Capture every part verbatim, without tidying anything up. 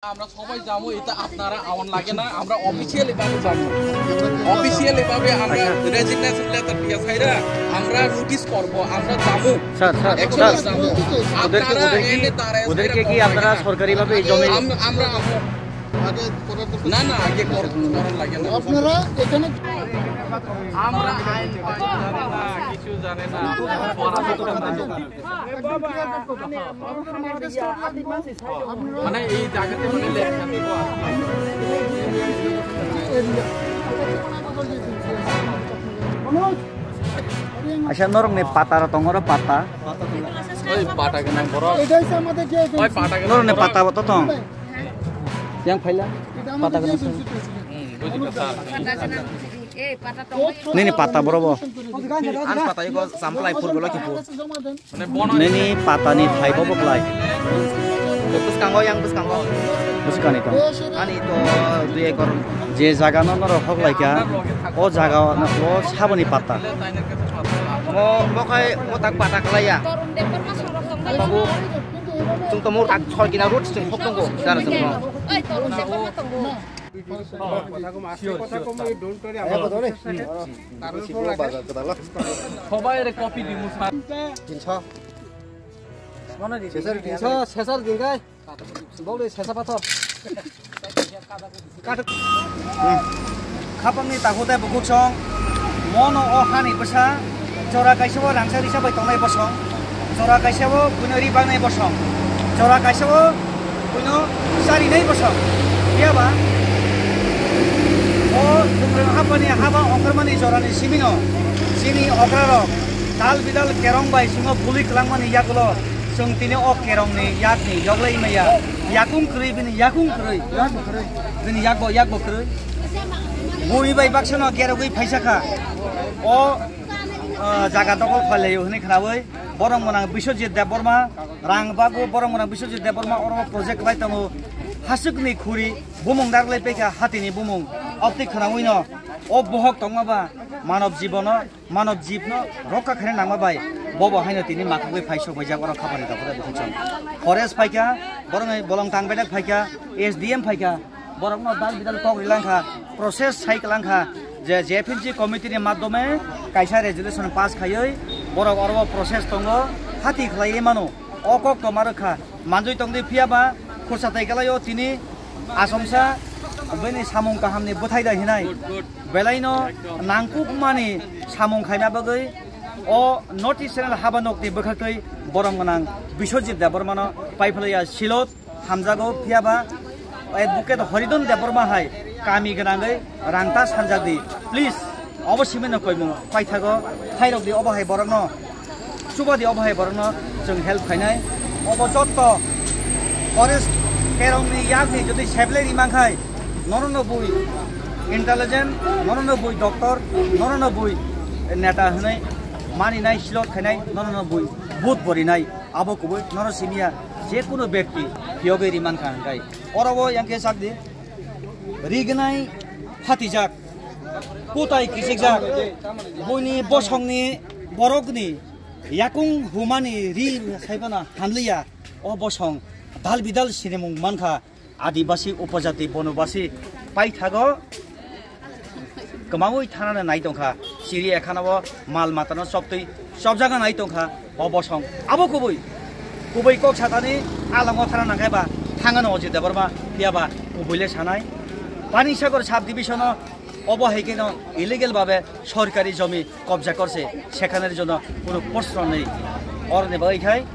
আমরা সবাই যাবো, এটা আপনারা আমার লাগে না, আমরা অফিসিয়ালি ভাবে যাবো। অফিসিয়ালি ভাবে আমরা রেজিগনেশন লেটার দিয়ে সাইরা আমরা নোটিশ করব, আমরা যাবো। স্যার, স্যার, এখনো স্যার, যাবো। ওদেরকে, আপনারা ওদেরকে, এনে দাঁড়ায় ওদেরকে কি সাইরা আপনারা করবেন না। সরকারিভাবে এই জমি আমরা, আমরা, আমরা, আগে করার দরকার না, ছিল। না, আগে কর-, করার লাগে না। আপনারা এখানে আমরা আইন জানে না, কিছু জানে না। মানে এই জায়গাতে মানে লেখা দিব আর কি। Acha norok ni pata rok tongo oro pata. Oi pata gwnang borok. Oi pata gwnang norok ni borok. Pata bo to tong. Yang phaila. Pata gwnang. Hmm, buji kha sir. Nini pata boro bo. Ang pata iko samplai pur bolo kipu. Nini pata ni thai bo boklai. Bwskango yang bwskango. Bwskani to. Ani to dui ekor. Je jaga no norok hok lai kha, o jaga no o saboni pata. Mo mo khai o tak pata kalai ya. Babu, chung to mur tak chor kina road chung hok tongo. Dara chung. Sesar din kai. Bokni sesa pathor. Khapangni takhuk tei bukhuk song. Mono o hani bwsa. Jora kaisa o rangchak risa bai tongnai bosong. Jora kaisa o buino ri baknai bosong. Jora kaisa o buino charinai bosong. Phiya ba o Jumreng haphani haba ongkhormani jorani simino chini okrarok dal bidal kerong bai simo buli kwlangmani yagulo chwng tini o kerongni yakni yoglai maya yakung kwrwi bini yakung kwrwi bini yakbo yakbo kwrwi bui bai baksano kerogwi phaisa kha o ah, jaga dokol khlaio hwnwi khnaui borok mwnang Biswajit Debbarma rang bago borok mwnang Biswajit Debbarma oro project khlai tongo hasukni khuri bumung darlai paikha hatini bumung opti khnaui no o bohok tongma ba manob jibono manob jibno rokha khaina nangma bai bobo haino tini makhugwi phai sok baijak oro khapani dokore bukhuk song forest phaikha borokni bolong tang bedek phaikha S D M phaikha. Borokno dal bidal kok rilangkha, process sai kwlangkha je J F M C committee ni madhyome kaisa resolution pass khaiwi borok oro process tongo, hati khlaiwi mano. O kok toma rwkha, manjui tongdi phiya ba khursa tai kwlaio tini asomsa bini samung kahamni bwthai da hinai. Belaino nangkukmani samung khaina bagwi o North East Channel haba nokni bwkhaktwi borom gwnang Biswajit Debbarmano paiphlaiya silot. Hamjago, phiya ba Advocate Horidon Debbarma hai kami gwnangwi rang ta sanjak di. Please, obo simino koimung paithago, khairok di obo hai borokno, chuba di obo hai borokno chwng help khainai. Obo jotto forest kerongni yakni jodi seblai ri mankhai, nono no bui intelligent, nono no bui doctor, nono no bui neta hwnwi maninai, silot khainai, nono no bui vote borinai. Abo kubui nono simiya je kunu bekti phiyogwi ri mankha hwnkhe oro o yang khe sak di rignai phatijak kutai kichikjak buini bosongni borokni yakung humani ri saibana hamliya o bosong dal bidal sinimung mankha. Adibasi, upojati, bonobasi paithago kwmaui thanano nai tongkha. Chiri ekhanabo mal matano choptwi chopjagna nai tongkha o bosong. Abo kubui, kubui kok satani alango thana nangkhe ba thangano Ajit Debbarma, phiya ba kubui le sanai. Pani Sagar sub division-o obo hai kheno illegal babe sorkari jomi kobja korse, sekhaner jono kono proshno nei. Oroni bagwi khai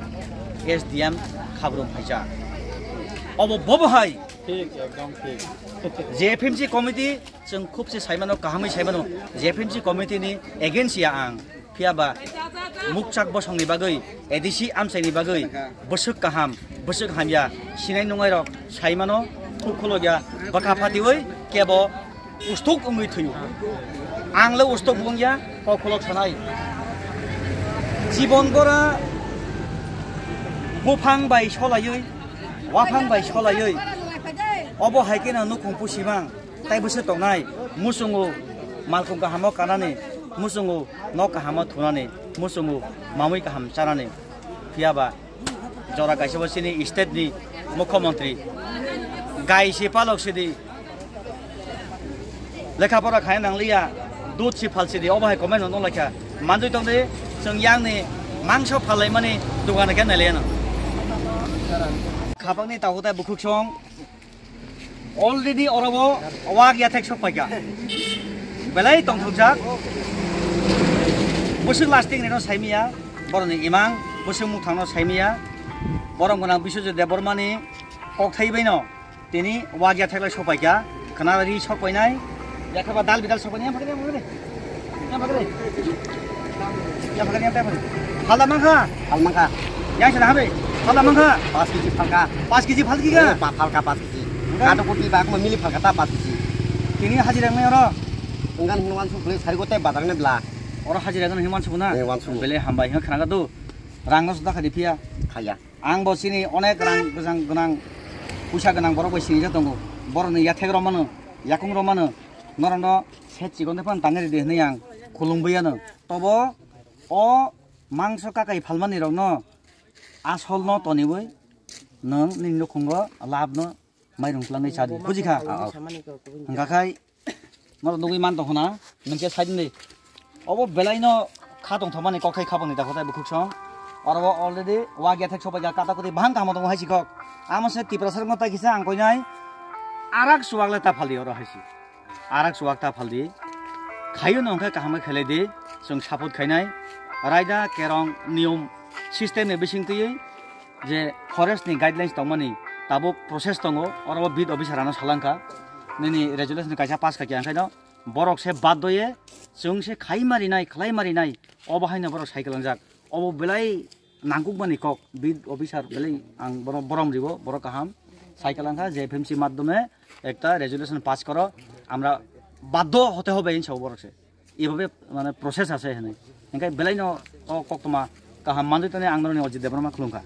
S D M khabrum phaijak. Obo bobo hai. Thik, ekdom thik. J F M C committee chwng khub se saimano, kahamwi saimano, J F M C committee ni against ya ang. Phiya ba mukchak bosongni bagwi, A D C amchaini bagwi bwswk kaham, bwswk hamya, sinai nungai rok saimano, khub khulokya, bwkha phatiwi kebo ustok wngwi thwio. Ang le ustok wngya, kok khulok sanai. Jibon gora buphang bai solaiwi, waphang bai solaiwi, obo hai kheno nukhung pusimang tai bwswk tongnai, muchungo malkhung kahamo kanani, muchungo nok kahamo thunani, muchungo mamui kaham chanani. Phiya ba jora kaisa bo chini state ni mukhyamantri Gai si palok sidi. Lekha pora khaina nangliya. Dud si phal sidi. Obo hai comment no nokhlaikha. Manjui tongdi, chwng yang ni mangso phallaimani dogan khe nailaiano. Khapangni tahutai bukhuk song. Already orobo wak yathek sok paikha. Belai tongthokjak. Bwswk lasting rino saimiya. Boroni imang bwswk muthangno saimiya. Borom gwnang Biswajit Debbarmani kokthai baino tini wak yathek lai sok paikha. Khna ri sok painai. Yakhaba dal bidal sok painai. Yang phakri, yang phakri. Yang phakri. Yang phakri, yang phakri. Phalda mankha? Phal mankha. Yang sana habe? Phalda mankha? Pas kg phalka. Pas kg phalki ka? Eh, pa-, phalka pas kg. Enggak. Kado kopi ba, aku memilih phalka ta pas kg. Tini hajira ngai oro? Enggan hinwan suk beli sari kote bazar ne bla. Oro hajira ngai hinwan suk na? Eh, wan suk. Bele hambai, hingga khana ka tu. Rang no suda khadi pia. Khaya. Ang bo chini onek rang gwnang, puisa gwnang borok bai sinijak tongo. Borokni yathek rw mano, yakung rw mano, norokno set chikon de phan tangwi ridi hwnwi ang khulumwi ano. Tobo o mangso kakai phalmani rokno asolno toniwi nwng nini nukhungo labno mairung twlangwi chadi. Bujikha? Hwnkha khai Norok nugwi man tong khna, nwng khe side ni. Obo belai no kha tong thokmani kokthai khapang ni dakhotai bukhuk song. Oro o already wak yathek sopai jak kata kwtwi bahang kamo tongo hai si kok. Amo se Tiprasa rok no tai kisa ang koinai. Arak suwak le ta phaldi oro hai si. Arak suwak ta phaldi. Khayo no hwnkhe kaham khe khelai di. Chwng support khainai. Raida kerong niyom system ni bising twiwi je forest ni guidelines tongmani tabuk process tongo, oro o beat officer ano salangkha, nini resolution kaisa pass kha khe, angkhaino borok se bad doye, chwng se khai marinai, khlai marinai, obo haino borok sai kwlangjak, obo belai nangkukmani kok, beat officer belai ang bono borom ribo, borok kaham sai kwlangkha, je F M C madhyome ekta resolution pass koro, amra badhyo hote hobe hinsa borok se. Eভাবে মানে process আছে hwnwi. Hingkhe belaino o koktwma kaham manjui tani ang norokni Ajit Debbarma khulumkha.